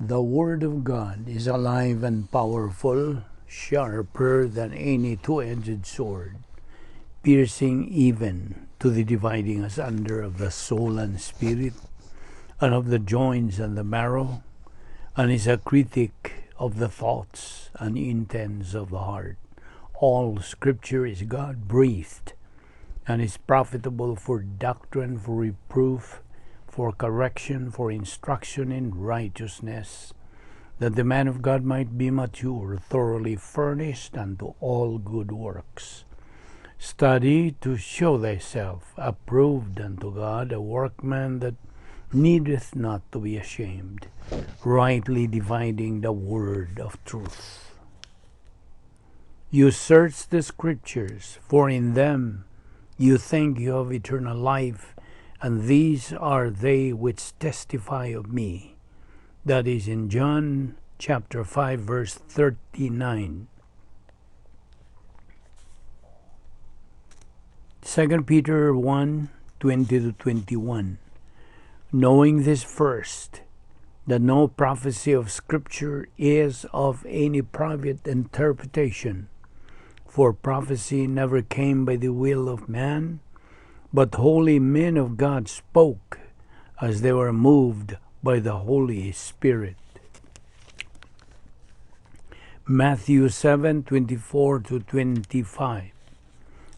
The Word of God is alive and powerful, sharper than any two-edged sword, piercing even to the dividing asunder of the soul and spirit, and of the joints and the marrow, and is a critic of the thoughts and intents of the heart. All Scripture is God-breathed, and is profitable for doctrine, for reproof, for correction, for instruction in righteousness, that the man of God might be mature, thoroughly furnished unto all good works. Study to show thyself approved unto God, a workman that needeth not to be ashamed, rightly dividing the word of truth. You search the Scriptures, for in them you think you have eternal life, and these are they which testify of me. That is in John chapter 5, verse 39. 2 Peter 1, 20 to 21. Knowing this first, that no prophecy of Scripture is of any private interpretation, for prophecy never came by the will of man, but holy men of God spoke as they were moved by the Holy Spirit. Matthew 7, 24 to 25.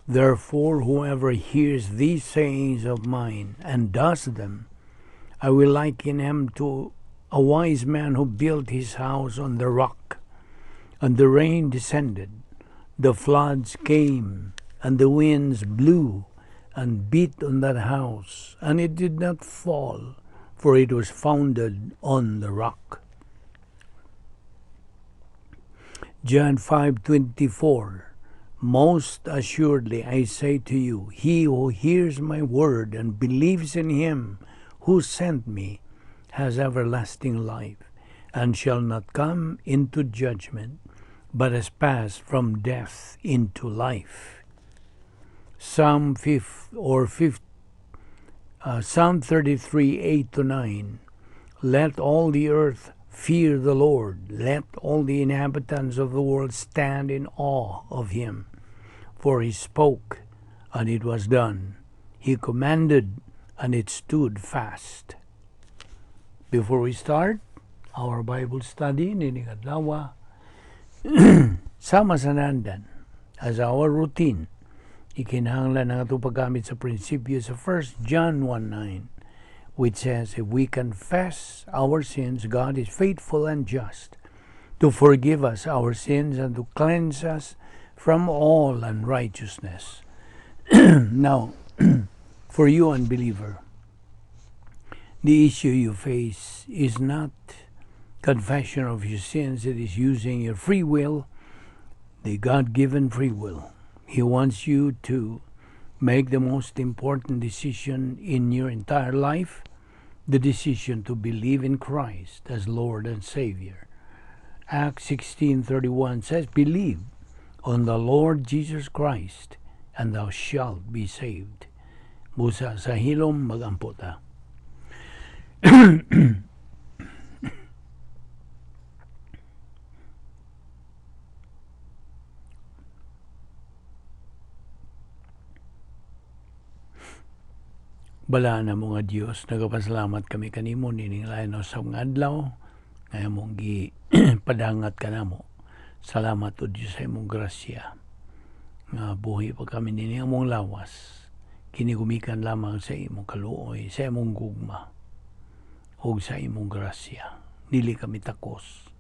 Therefore, whoever hears these sayings of mine and does them, I will liken him to a wise man who built his house on the rock. And the rain descended, the floods came, and the winds blew and beat on that house, and it did not fall, for it was founded on the rock. John 5:24. Most assuredly I say to you, he who hears my word and believes in him who sent me has everlasting life, and shall not come into judgment, but has passed from death into life. Psalm fifth or fifth, Psalm 33, 8 to 9. Let all the earth fear the Lord. Let all the inhabitants of the world stand in awe of him. For he spoke, and it was done. He commanded, and it stood fast. Before we start our Bible study, nining adlaw, sama sa nandan, as our routine, ikinahanglan ang atong paggamit sa prinsipyo sa 1 John 1:9, which says, if we confess our sins, God is faithful and just to forgive us our sins and to cleanse us from all unrighteousness. Now, for you, unbeliever, the issue you face is not confession of your sins, it is using your free will, the God-given free will. He wants you to make the most important decision in your entire life, the decision to believe in Christ as Lord and Savior. Acts 16:31 says, believe on the Lord Jesus Christ, and thou shalt be saved. Busa sa hilom, magampo ta. Balaan na mo nga Dios, nagapasalamat kami kanimo nining lain sa mga adlaw nga among gi padangat kanamo. Salamat o Dios sa imong grasya nga buhi pa kami nining among lawas. Kini gumikan lamang sa imong kaluoy, sa imong gugma ug sa imong grasya. Dili kami takos.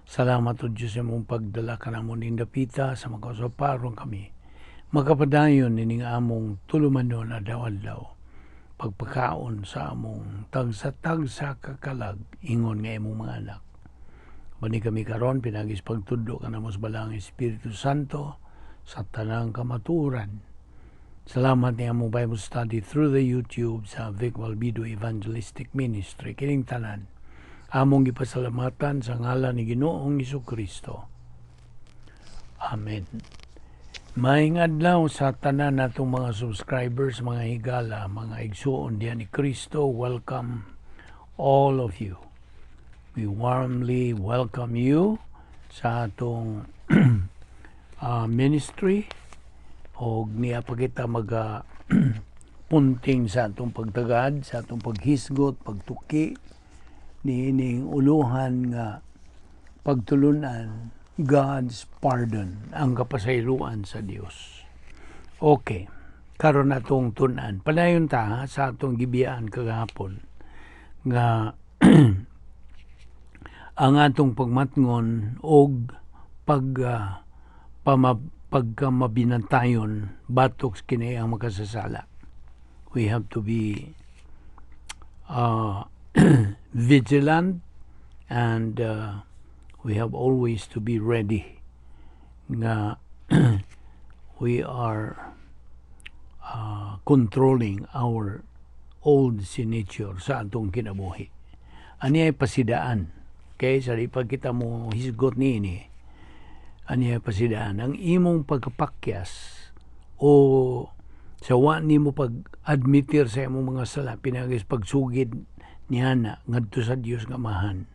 Salamat o Dios sa imong pagdala kanamo ning dapita sa makausaparon kami. Makapadayon nining among tulumanon adlaw-adlaw pagpakaon sa among tagsa-tagsa kakalag ingon nga imong mga anak. Bani kami karon pinagis pagtudlo kanamo sa Balaang Espiritu Santo sa tanang kamatuoran. Salamat ni among Bible study through the YouTube sa Vic Balbido Evangelistic Ministry. Kining tanan among gipasalamatan sa ngalan ni Ginoong Hesukristo. Amen. Maayong adlaw sa tanan natong mga subscribers, mga higala, mga igsuon diyan ni Kristo. Welcome all of you. We warmly welcome you sa atong ministry og niya pa kita maga punting sa atong pagtagad, sa atong paghisgot, pagtuki niining uluhan nga pagtulunan, God's pardon, ang kapasayloan sa Dios. Okay, karon atong tun-an. Padayon ta sa atong gibiyaan kagahapon nga ang atong pagmatngon og pag pagkamabinantayon batok kini ang makasasala. We have to be vigilant and we have always to be ready nga we are controlling our old sin nature sa atong kinabuhi. Ani ay pasidaan. Okay, sa di pa kita mo hisgot niini. Ani ay pasidaan ang imong pagkapakyas o sa wa nimo pag-admitir sa imong mga sala pinaagi sa pagsugid niana ngadto sa Dios nga Amahan.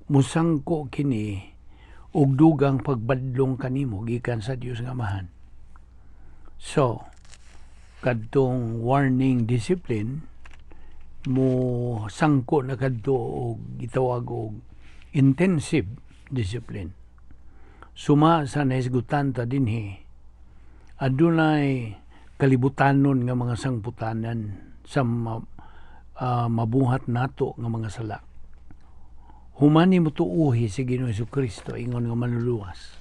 Musangko kini og dugang pagbadlong kanimo gikan sa Dios nga Amahan. So, kadtong warning discipline mo sangko na kadto og gitawag og intensive discipline. Suma sa nahisgutan ta dinhi, adunay kalibutanon nga mga sangputanan sa mabuhat nato nga mga sala. Human nimo tuuhi si Ginoo Kristo ingon nga manluluwas,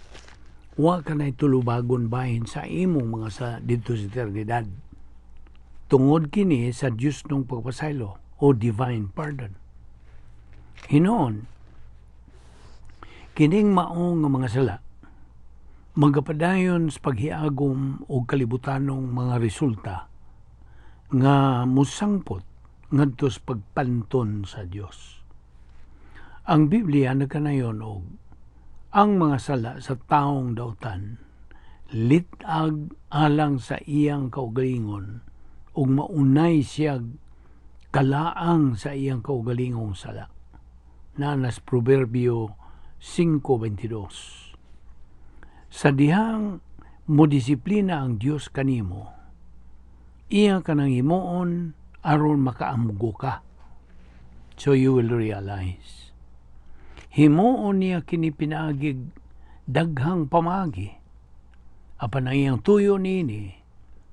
wa ka na tulubagon bahin sa imong mga sa didto sa eternidad. Tungod kini sa Dios nung pagpasaylo o divine pardon. Hinoon, kining mao nga mga sala magapadayon sa paghiagom og kalibutanong mga resulta nga musangpot ngadto sa pagpanton sa Dios. Ang Biblia nagkanayon og ang mga sala sa taong dautan lit-ag alang sa iyang kaugalingon ug maunay siya kalaang sa iyang kaugalingong sala. Nanas Proverbio 5:22. Sa dihang mo disiplina ang Dios kanimo, iya ka nang himuon aron makaamgo ka. So you will realize. Himuon niya kini pinaagig daghang pamagi. Apan ang iyang tuyo niini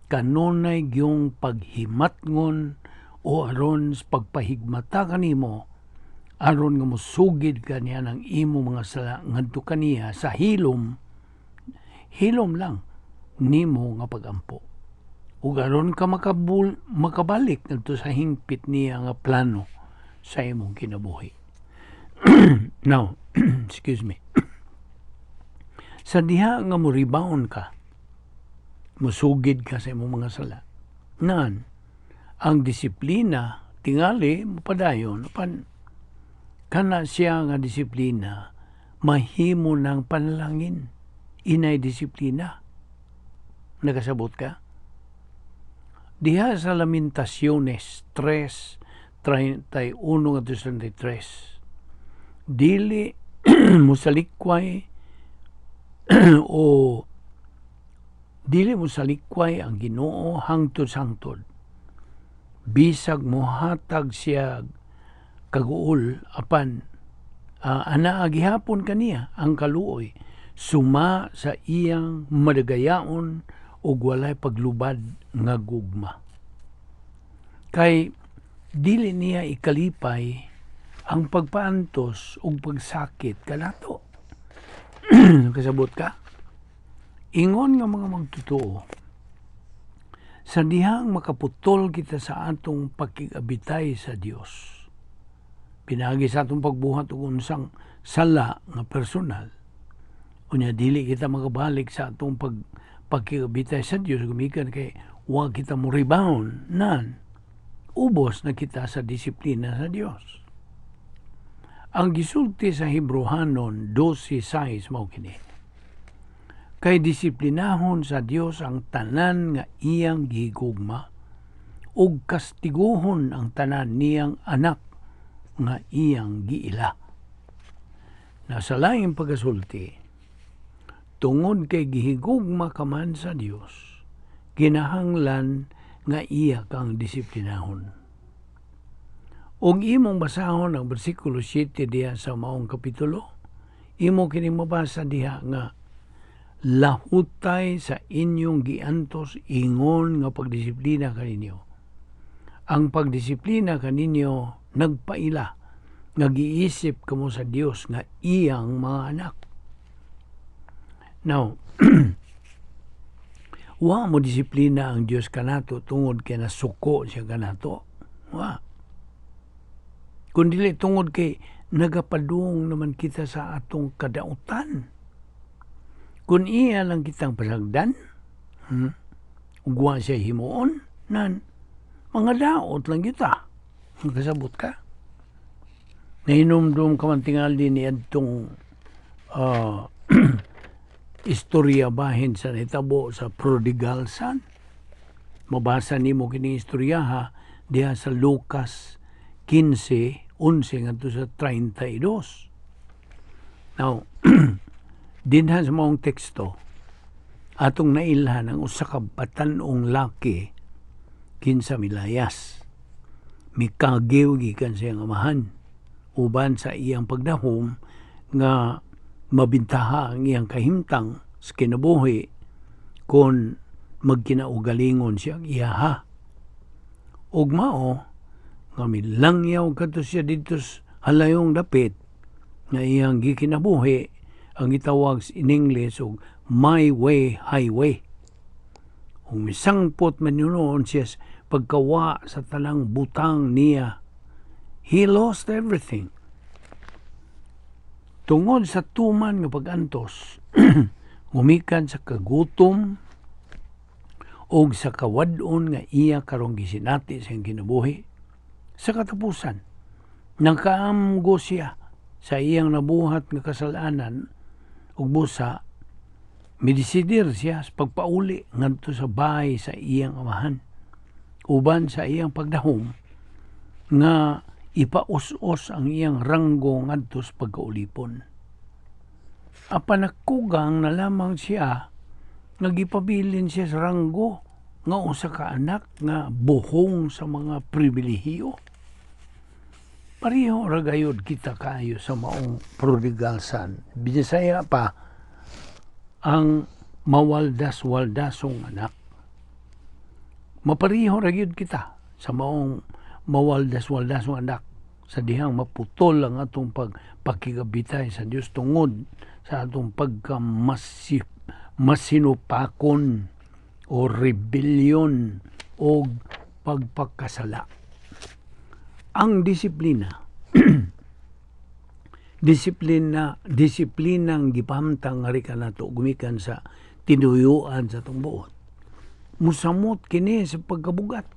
kanunay gyung paghimatngon o aron sa pagpahigmata kanimo aron nga mosugid ka niya ng imo mga sala ngadto kaniya sa hilom, hilom lang nimo nga pagampo ug aron ka makabalik ngadto sa hingpit niya nga plano sa imong kinabuhi. Now, excuse me, sa diha nga mo rebound ka, musugid ka sa imong mga sala nan, ang disiplina tingali mopadayon, apan kana siya nga disiplina mahimo ng panalangin. Inay disiplina, nakasabot ka? Diha sa Lamentaciones 3:31 ngadto 33, dili mosalikway o dili mo salikway ang Ginoo hangtod hangtod, bisag mohatag siya kaguol, apan anaa gihapon kaniya ang kaluoy suma sa iyang madagayaon ug walay paglubad nga gugma, kay dili niya ikalipay ang pagpaantos ug pagsakit kanato. Kasabot ka? Ingon nga mga magtotoo, sa dihang makaputol kita sa atong pakigabitay sa Dios pinaagi sa atong pagbuhat og unsang sala nga personal, unya dili kita makabalik sa atong pagkigabitay sa Dios gumikan kay wa kita mo rebound nan, ubos na kita sa disiplina sa Dios. Ang gisulti sa Hebrohanon 12:6 mao kini: "Kay disiplinahon sa Dios ang tanan nga iyang gihigugma ug kastiguhon ang tanan niyang anak nga iyang giila." Na sa laing pagkasulti, tungod kay gihigugma ka man sa Dios, kinahanglan nga iya kang disiplinahon. Ug imong basahon ang bersikulo 7 diha sa maong kapitulo, imo kining mabasa diha nga lahutay sa inyong giantos ingon nga pagdisiplina kaninyo. Ang pagdisiplina kaninyo nagpaila nga giisip kamo sa Dios nga iyang mga anak. Now, wa mo disiplina ang Dios kanato tungod kay nasuko siya kanato. Wa. Kun dili tungod kay nagapadung naman kita sa atong kadautan. Kung iya lang kitang pasagdan, ug wa siya himuon, nan, mga daot lang kita. Magkasabot ka. Nahinumdum ka man tingali ni adtong istorya bahin sa nahitabo sa prodigal son. Mabasa nimo kini istorya ha diha sa Lucas 15:11 ngadto sa 32. Now, dinha sa maong teksto, atong nailhan ang usa ka batan-ong laki kinsa milayas. Mikagiw gikan sa iyang amahan uban sa iyang pagdahom nga mabintaha ang iyang kahimtang sa kinabuhi kon magkinaugalingon siya ang iyaha. Ug mao nga milangyaw kadto siya didto sa halayong dapit nga iyang gikinabuhi ang gitawag in English og "my way highway". Ug misangpot man noon siya sa pagkawa sa tanang butang niya. He lost everything. Tungod sa tuman nga pag-antos, gumikan sa kagutom og sa kawad-on nga iya karong gisinati sa iyang kinabuhi. Sa katapusan, nakaamgo siya sa iyang nabuhat nga kasalanan ug busa midesidir siya sa pagpauli ngadto sa bahay sa iyang amahan uban sa iyang pagdahom nga ipaus-os ang iyang ranggo ngadto sa pagkaulipon. Apan nagkugang na lamang siya nga gipabilin siya sa ranggo nga usa ka anak nga buhong sa mga pribilehiyo. Pareho ra gayud kita kaayo sa maong prodigal son. Binisaya pa ang mawaldas-waldasong anak. Mapareho ra gyud kita sa maong mawaldas-waldasong anak sa dihang maputol ang atong pagpakigabitay sa Dios tungod sa atong pagkamasi masinupakon o rebellion o pagpakasala. Ang disiplina, disiplina, disiplinang gipahamtang nga kanato gumikan sa tinuyuan sa atong buot. Musamot kini sa pagkabugat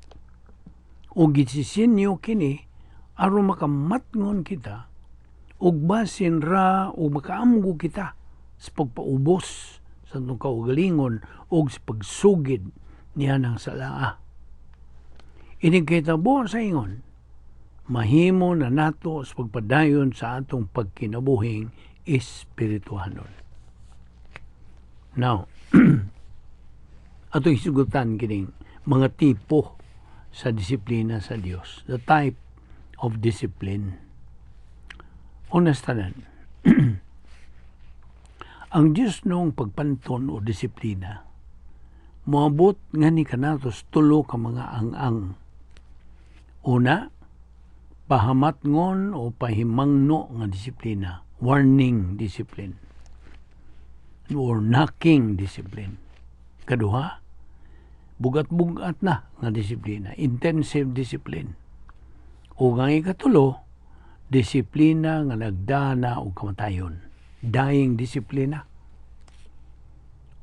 o gisisinyo kini aron makamatngon kita ug basin ra o makaamgo kita sa pagpaubos sa atong kaugalingon ug sa pagsugid niya ng salaa. Inig kahitabo sa ingon, mahimo na nato sa pagpadayon sa atong pagkinabuhing espirituhanon. Now, atong hisugutan kining mga tipo sa disiplina sa Dios. The type of discipline. Una sa tanan, ang Dios noong pagpanton o disiplina, moabot nga ni kanatos tulo ka mga ang-ang. Una, pahamatngon o pahimangno nga disiplina, warning discipline or knocking discipline. Kaduha, bugat-bugat na nga disiplina, intensive discipline. O ang ikatulo, disiplina nga nagdana og kamatayon, dying disiplina.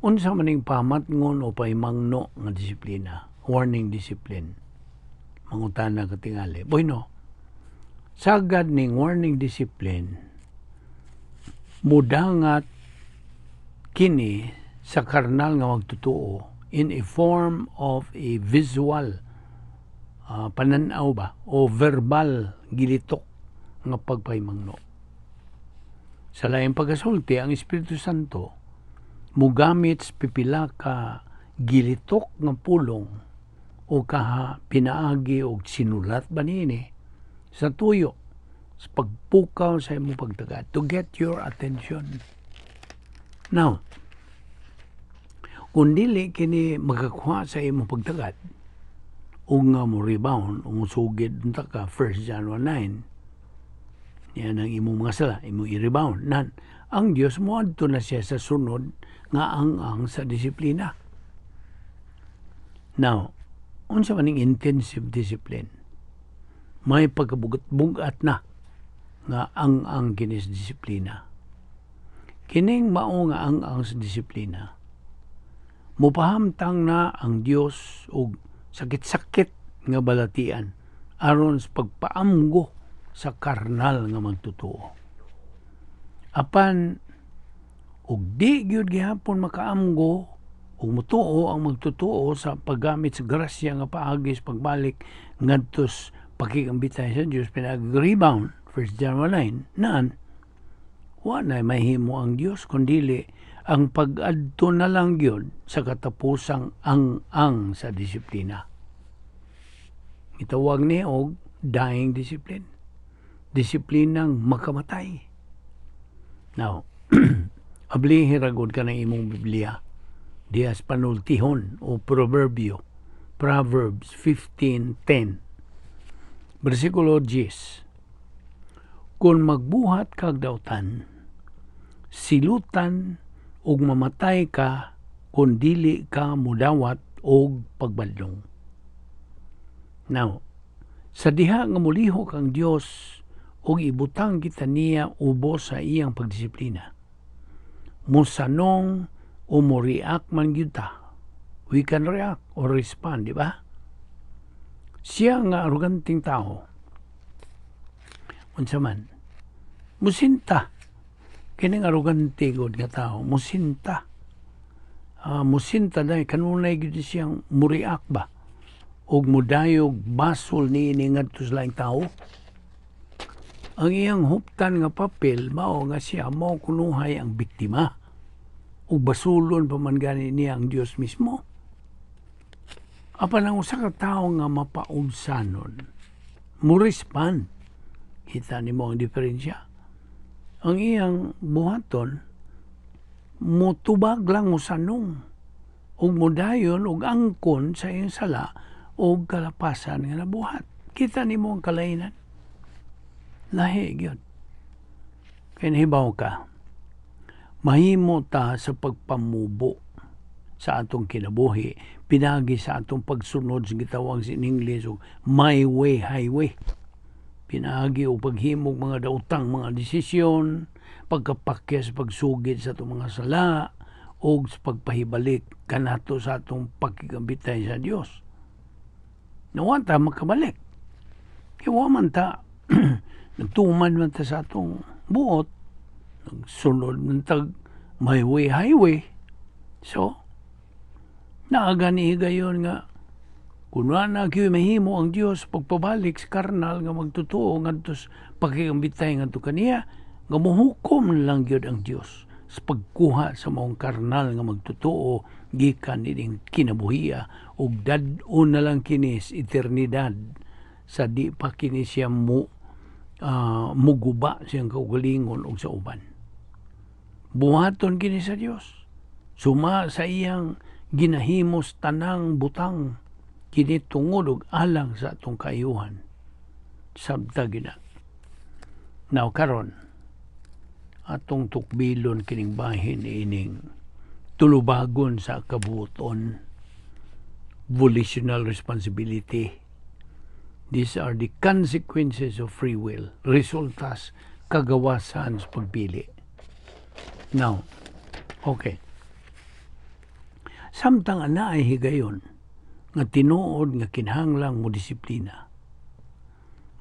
Unsa man ning pamatngon o pahimangno nga disiplina, warning discipline? Mangutana ka tingali. Bueno, sagad ning warning discipline, mudangat kini sa karnal nga magtotoo in a form of a visual pananaw ba o verbal gilitok nga pagpahimangno. Sa laing pagkasulti, ang Espiritu Santo mugamit sa pipila ka gilitok nga pulong o kaha pinaagi og sinulat ba niini sa tuyo sa pagpukaw sa imong pagtagad to get your attention. Now, kung dili kini makakuha sa imong pagtagad ug nga mo rebound o musugid unta ka, 1 John 1:9, yan ang imong mga sala, imong i-rebound nan, ang Dios moadto na siya sa sunod nga ang-ang sa disiplina. Now, unsa man ning intensive discipline? May pagkabugat-bugat na nga ang-ang kini sa disiplina. Kining mao nga ang-ang sa disiplina, mupahamtang na ang Dios og sakit-sakit nga balatian aron sa pagpaamgo sa karnal nga magtotoo. Apan og di gyud gihapon makaamgo ug mutuo ang magtotoo sa paggamit sa grasya nga paagi sa pagbalik ngadto sa pakigambitay sa Dios pinag-rebound, 1 John 1:9 naan, wa na mahimo ang Dios kundili ang pag-adto na lang gyud sa katapusang ang-ang sa disiplina. Gitawag ni og dying discipline. Disiplinang makamatay. Now, ablihi ra gud ka ng imong Biblia diha sa Panultihon o Proverbio, Proverbs 15:10. Versikulo 10. Kung magbuhat kag dautan, silutan ug mamatay ka kung dili ka mudawat og pagbanlong. Now, sa diha nga mulihok ang Dios ug ibutang kita niya ubos sa iyang pagdisiplina, musanong o mo-react man gyud ta. We can react or respond, di ba? Siya nga aroganteng tao, unsa man, musinta. Kining arogante gud nga tao, musinta. Musinta dahil kanunay gyud siyang muriak ba og mudayog basol niini ngadto sa laing tao. Ang iyang huptan nga papel mao nga siya mao kunuhay ang biktima ug basulon pa man gani niya ang Dios mismo. Apan ang usa ka tawo nga mapaubsanon, mo-respond. Kita nimo ang diferensya. Ang iyang buhaton, mutubag lang, mosanong ug modayon ug angkon sa iyang sala ug kalapasan nga nabuhat. Kita nimo ang kalainan. Lahi gyud. Kay nahibaw ka, mahimo ta sa pagpamubo sa atong kinabuhi pinagi sa atong pagsunod sa gitawag sa English og my way highway, pinaagi og paghimog mga daotang mga desisyon, pagkapakyas, pagsugid sa atong mga sala og sa pagpahibalik kanato sa atong pagkigambitay sa Dios. Nawa ta makabalik kay wa man ta nagtuman man ta sa atong buot, nagsunod man tag my way highway. So naa gani higayon nga kung wa na gyud mahimo ang Dios pagpabalik sa karnal nga magtotoo ngadto sa pakigambitay ngadto kaniya, nga mohukom lang gyud ang Dios sa pagkuha sa maong karnal nga magtotoo gikan nining kinabuhia ug dad-on na lang kini sa eternidad sa di pa kini siya mo muguba siyang kaugalingon og sa uban. Buhaton kini sa Dios. Suma sa iyang ginahimos tanang butang kini tungod og alang sa atong kaayuhan. Sabta gina. Now karon, atong tukbilon kining bahin ining tulubagon sa kabuoton, volitional responsibility. These are the consequences of free will, resultas kagawasan sa pagpili. Now, okay. Samtang ana ay higayon nga tinuod nga kinahanglang mo disiplina,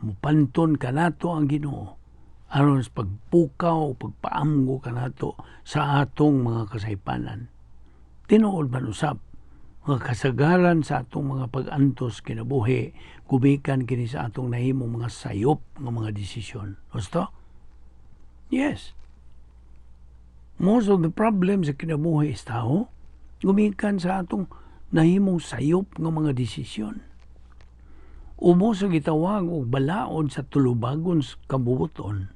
mupanton kanato ang Ginoo aron sa pagpukaw o pagpaamgo kanato sa atong mga kasaypanan. Tinuod man usab mga kasagaran sa atong mga pag-antos kinabuhi gumikan kini sa atong nahimong mga sayop nga mga desisyon. Gusto? Yes. Most of the problems sa kinabuhi sa tao gumikan sa atong nahimong sayop nga mga desisyon. Ubos sa gitawag og balaod sa tulubagon sa kabubuton.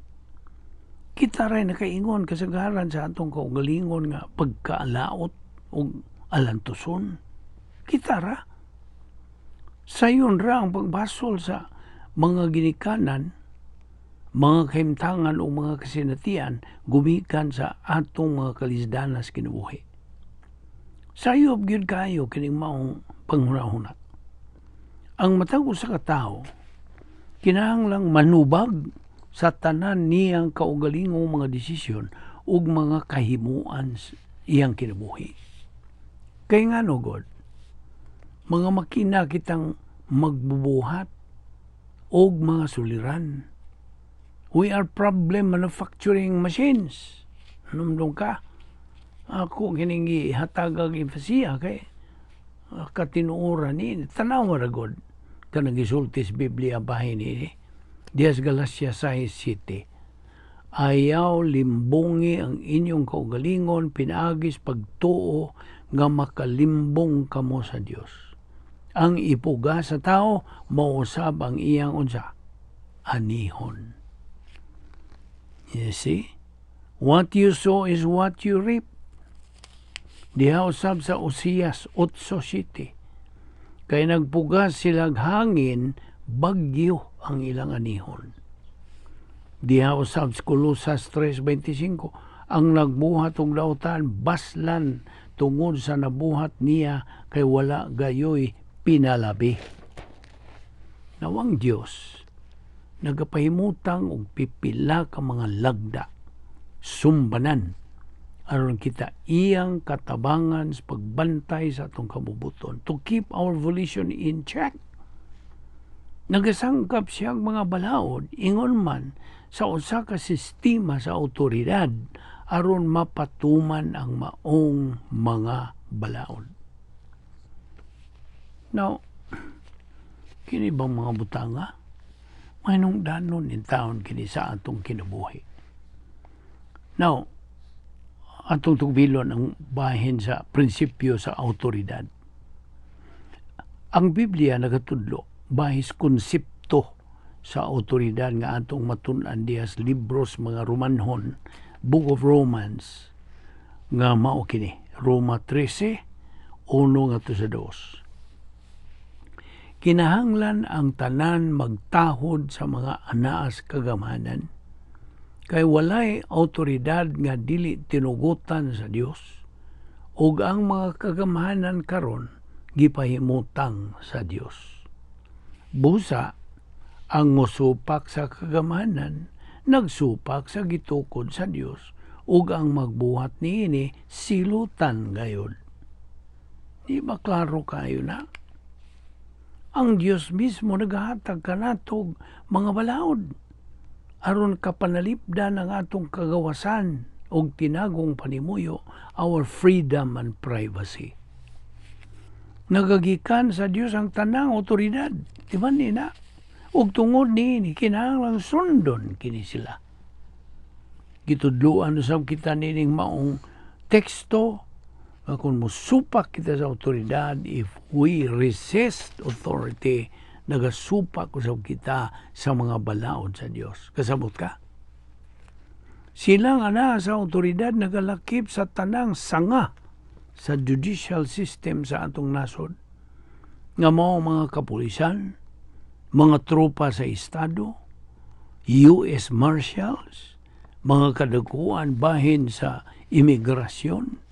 Kita ray nakaingon kasagaran sa atong kaugalingon nga pagkaalaot og alantuson. Kita ra. Sayon ra ang pagbasol sa mga ginikanan, mga kahimtangan o mga kasinatian gumikan sa atong mga kalisdanas kinabuhi. Sayop gyud kayo kining maong panghunahuna. Ang matag usa ka tawo kinahanglang manubag sa tanan niyang kaugalingong mga desisyon ug mga kahimuan sa iyang kinabuhi. Kay ngano god, mga makina kitang magbubuhat og mga suliran. We are problem manufacturing machines. Hinumdom ka? Ako kining gihatagag emphasis kay katinuoran ni tanawa ra god kanang gisulti sa Biblia bahin ini. Diha sa Galatia 6:7. "Ayaw limbongi ang inyong kaugalingon pinaagis pagtuo nga makalimbong kamo sa Dios. Ang ipuga sa tao, mausab ang iyang unsa? Anihon." You see? What you sow is what you reap. Diha usab sa Oseas 8:7. "Kay nagpugas silag hangin, bagyo ang ilang anihon." Diha usab sa Kolosas 3:25, "Ang nagbuhat og dautan baslan tungod sa nabuhat niya, kay wala gayoy pinalabi." Nawang Dios nagapahimutang og pipila ka mga lagda, sumbanan, aron kita iyang katabangan sa pagbantay sa atong kabubuton, to keep our volition in check. Nagasangkap siyang mga balaod ingon man sa usa ka sistema sa awtoridad aron mapatuman ang maong mga balaod. Now, kini bang mga butanga? Mahinungdanon in taon kini sa atong kinabuhi. Now, atong tugbilon ang bahin sa prinsipyo sa awtoridad. Ang Biblia nagatudlo bahis konsepto sa awtoridad nga atong matun-an diha sa libros mga Romanhon, Book of Romans, nga mao kini, Roma 13, 1 ngadto sa 2. "Kinahanglan ang tanan magtahod sa mga anaas kagamhanan, kay walay awtoridad nga dili tinugutan sa Dios, ug ang mga kagamhanan karon gipahimutang sa Dios. Busa ang mosupak sa kagamhanan nagsupak sa gitukod sa Dios, ug ang magbuhat niini silutan gayod." Di ba klaro kayo na? Ang Dios mismo naghahatag kanatog mga balaod aron kapanalipdan ang atong kagawasan og tinagong panimuyo, our freedom and privacy. Nagagikan sa Dios ang tanang otoridad. Di ba ni na? Ug tungod niini kinahanglang sundon kini sila. Gitudloan usab kita nining maong teksto nga kung musupak kita sa awtoridad, if we resist authority, nagasupak usab kita sa mga balaod sa Dios. Kasabot ka? Silang ana sa awtoridad nagalakip sa tanang sanga sa judicial system sa atong nasod, nga mao mga kapulisan, mga tropa sa estado, US Marshals, mga kadakuan bahin sa imigrasyon,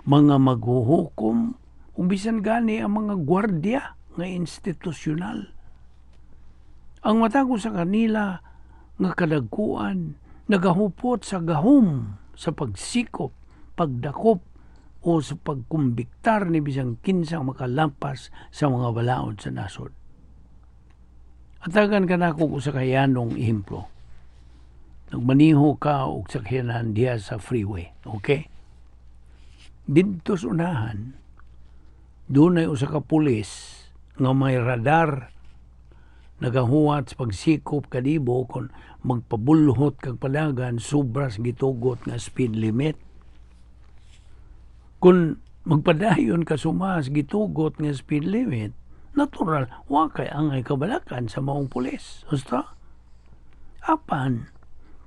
mga maghuhukom, ug bisan gani ang mga gwardiya nga institusyonal. Ang matag sa kanila nga kadagkuan nagahupot sa gahom sa pagsikop, pagdakop o sa pagkumbiktar ni bisang kinsang makalampas sa mga balaod sa nasod. Atagan ka nako usa ka yanong ehemplo. Nagmaniho ka og sakyanan diha sa freeway, okay? Didto sa unahan, dunay usa ka pulis nga may radar, nagahuwat sa pagsikop kanibo kung magpabulhot kag padagan sobra sa gitugot nga speed limit. Kung magpadayon ka sumas gitugot nga speed limit, natural, wa kay angay kabalakan sa maong pulis. Husto? Apan,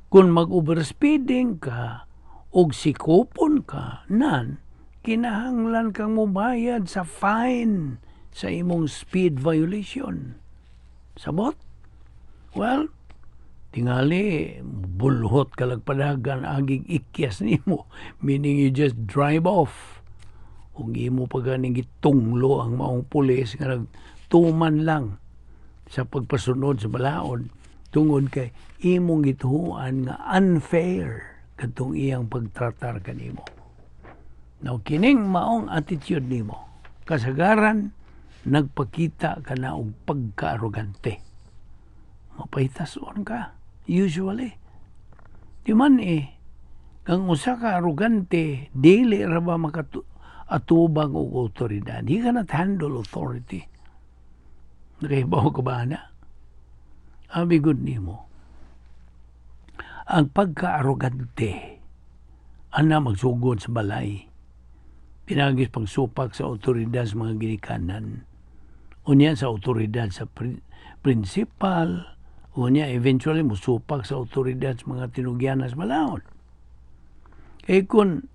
kung mag-overspeeding ka og sikupon ka, nan, kinahanglan kang mobayad sa fine sa imong speed violation. Sabot? Well, tingali, bulhot ka padagan agig ikyas nimo, meaning you just drive off. Ug imo pa ganing gitunglo ang maong pulis nga nagtuman lang sa pagpasunod sa balaod tungod kay imong gituohan nga unfair kadtong iyang pagtratar kanimo. Now, kining maong attitude nimo, kasagaran nagpakita ka na og pagka-arogante. Mapahitason ka, usually. Di man eh, kang usa ka arogante, dili ra ba atubang og awtoridad? He cannot handle authority. Nakahibaw ka ba na? Abi gud nimo. Ang pagka-arogante, ana magsugod sa balay. Pinagis pagsupak sa awtoridad sa mga ginikanan. Unya sa awtoridad sa principal, unya eventually musupak sa awtoridad sa mga tinugyanan sa balaod. Kay kung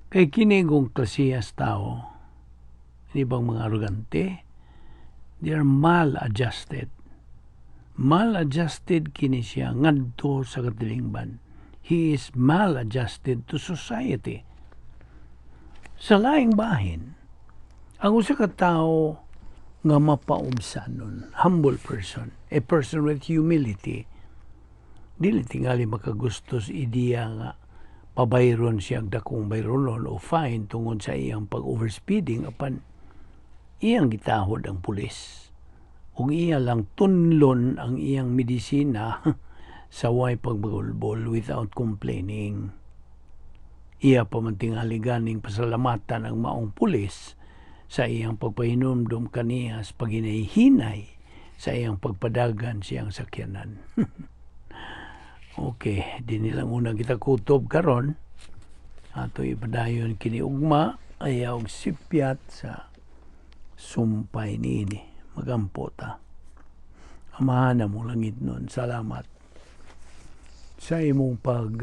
kay kini kung klasiyas tao, ini bang mga arogante, they are maladjusted. Maladjusted kini siya ngadto sa katilingban. He is maladjusted to society. Sa laing bahin, ang usa ka tawo nga mapaubsanon, humble person, a person with humility, dili tingali makagusto sa ideya nga pabayron siya ang dakong bayronon o fine tungod sa iyang pag-overspeeding, apan iyang gitahod ang pulis. Ug iya lang tunlon ang iyang medisina sa way pagbagulbol, without complaining. Iya pa man tingali ganing pasalamatan ang maong pulis sa iyang pagpahinumdum kaniya sa paghinay-hinay sa iyang pagpadagan siyang sakyanan. Okay, di nilang unang kita kutob karon. Ato ipadayon kini ugma, ayaw og sipyat sa sumpay niini. Magampo ta. Amahan mo langit nun, salamat sa imong pag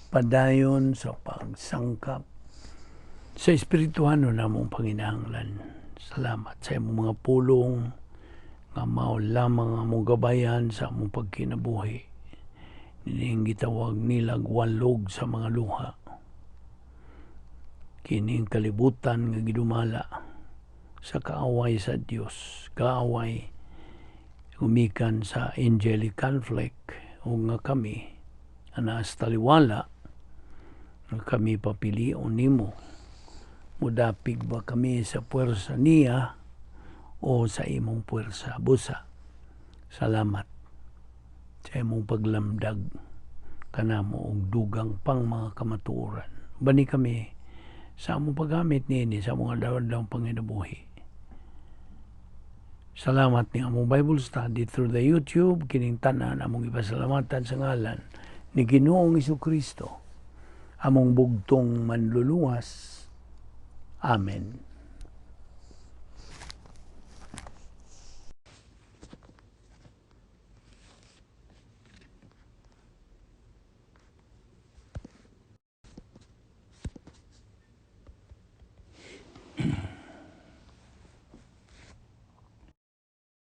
padayon sa pagsangkap sa espirituhano namong panginahanglan. Salamat sa imong mga pulong nga mao lamang among gabayan sa among pagkinabuhi. Nining gitawag nilag walog sa mga luha. Kining kalibutan nga gidumala sa kaaway sa Dios, kaaway gumikan sa angelic conflict, ug nga kami ana sa taliwala nga kami papilion nimo, mudapig ba kami sa puwersa niya o sa imong puwersa? Busa salamat sa imong paglamdag kanamo og dugang pang mga kamatuoran. Bani kami sa among paggamit niini sa among adlaw-adlaw panginabuhi. Salamat ni among Bible study through the YouTube, kining tanan among ipasalamatan sa ngalan ni Ginoong Kristo, among bugtong manluluwas. Amen.